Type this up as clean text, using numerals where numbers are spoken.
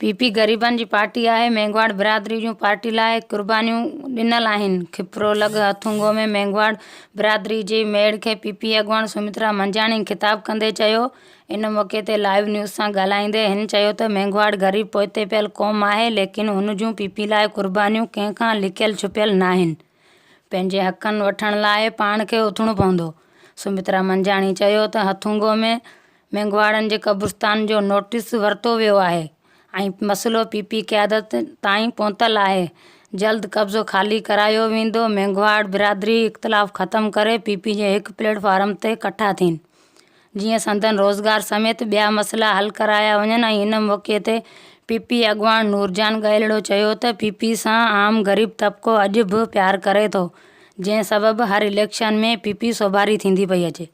P P غريبن جي party آهي، مينگهواڙ برادري جون پارٽي لاء قربانيون ڏنل آهن، کپرو لڳ هٿونگو ۾ مينگهواڙ برادري جي ميڙ کي پي پي اڳواڻ سمترا منجاڻي خطاب ڪندي چيو، ان موقعي تي لائيو نيوز سان ڳالهائيندي هن چيو ته مينگهواڙ غريب پوئتي پيل قوم آهي ليڪن هن جون پي پي لاء قربانيون ڪنهن کان لڪيل ڇپيل ناهن، پنهنجي حقن وٺڻ لاء پاڻ کي اٿڻو پوندو، سمترا منجاڻي چيو ته هٿونگو ۾ مينگهواڙن جي قبرستان جو نوٽيس ورتو ويو آهي ۽ مسئلو پي پي قيادت تائين پهتل آهي، جلد قبضو خالي ڪرايو ويندو، مينگهواڙ برادري اختلاف ختم ڪري پي پي جي هڪ پليٽ فارم تي ڪٺا ٿين جيئن سندن روزگار سميت ٻيا مسئلا حل ڪرايا وڃن ۽ ان موقعي تي پي پي اڳواڻ نورجان ڳهيلڙو چيو ته پي پي سان عام غريب طبقو اڄ به پيار ڪري ٿو جنهن سبب هر اليڪشن ۾ پي پي سوڀاري ٿيندي پئي اچي.